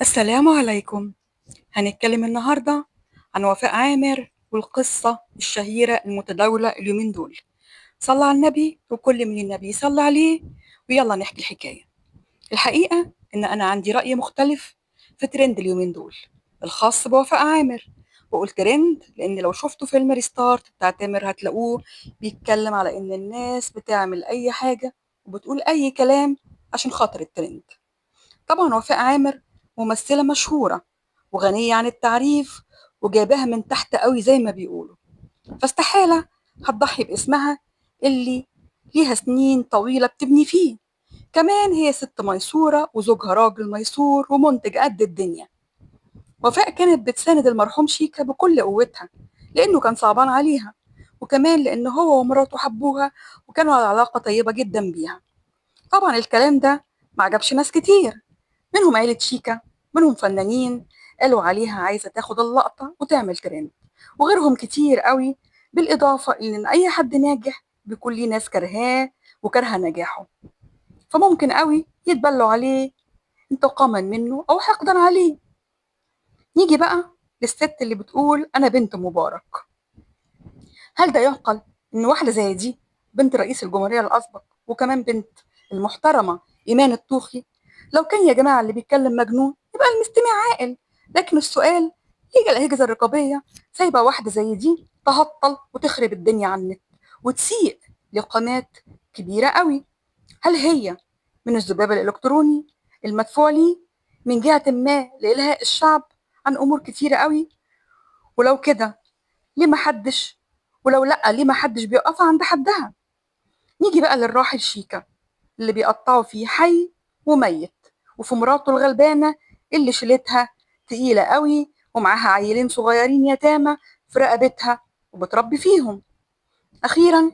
السلام عليكم. هنتكلم النهاردة عن وفاء عامر والقصة الشهيرة المتداولة اليومين دول. صلى على النبي وكل من النبي صلى عليه، ويلا نحكي الحكاية. الحقيقة إن أنا عندي رأي مختلف في ترند اليومين دول الخاص بوفاء عامر، وقلت ترند لأن لو شفتوا فيلم ريستارت بتاع تامر هتلاقوه بيتكلم على إن الناس بتعمل أي حاجة وبتقول أي كلام عشان خاطر الترند. طبعا وفاء عامر ممثلة مشهورة وغنية عن التعريف وجايباها من تحت قوي زي ما بيقولوا، فاستحالة هتضحي باسمها اللي ليها سنين طويلة بتبني فيه. كمان هي ست ميسورة وزوجها راجل ميسور ومنتج قد الدنيا. وفاء كانت بتساند المرحوم شيكا بكل قوتها لأنه كان صعبان عليها، وكمان لأن هو ومراته حبوها وكانوا على علاقة طيبة جدا بيها. طبعا الكلام ده ما عجبش ناس كتير، منهم عيلة شيكا، منهم فنانين قالوا عليها عايزة تاخد اللقطة وتعمل ترند، وغيرهم كتير قوي. بالإضافة إن أي حد ناجح بيكون ليه ناس كرهاه وكرهة نجاحه، فممكن قوي يتبلوا عليه انتقاما منه أو حقدا عليه. نيجي بقى للست اللي بتقول أنا بنت مبارك. هل ده يعقل إن واحدة زي دي بنت رئيس الجمهورية الأسبق وكمان بنت المحترمة إيمان الطوخي؟ لو كان يا جماعة اللي بيتكلم مجنون يبقى المستمع عاقل، لكن السؤال ليه الأجهزة الرقابية سايبة واحدة زي دي تهطل وتخرب الدنيا على النت وتسيء لقناة كبيرة قوي؟ هل هي من الذباب الإلكتروني المدفوع ليه من جهة ما لإلهاء الشعب عن أمور كتيرة قوي؟ ولو كده ليه ما حدش، ولو لأ ليه ما حدش بيقف عند حدها؟ نيجي بقى للراحل شيكا اللي بيقطعوا فيه حي وميت، وفي مراته الغلبانة اللي شيلتها تقيلة قوي ومعاها عيلين صغيرين يتامى في رقبتها وبتربي فيهم. أخيرا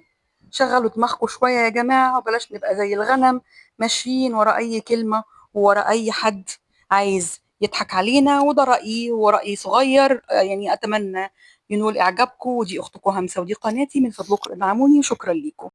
شغلوا دماغكم شوية يا جماعة، وبلاش نبقى زي الغنم ماشيين ورا أي كلمة وورا أي حد عايز يضحك علينا. وده رأيي ورأيي صغير، يعني أتمنى ينول إعجابكم. ودي أختكم همسة ودي قناتي، من فضلكم ادعموني وشكرا ليكم.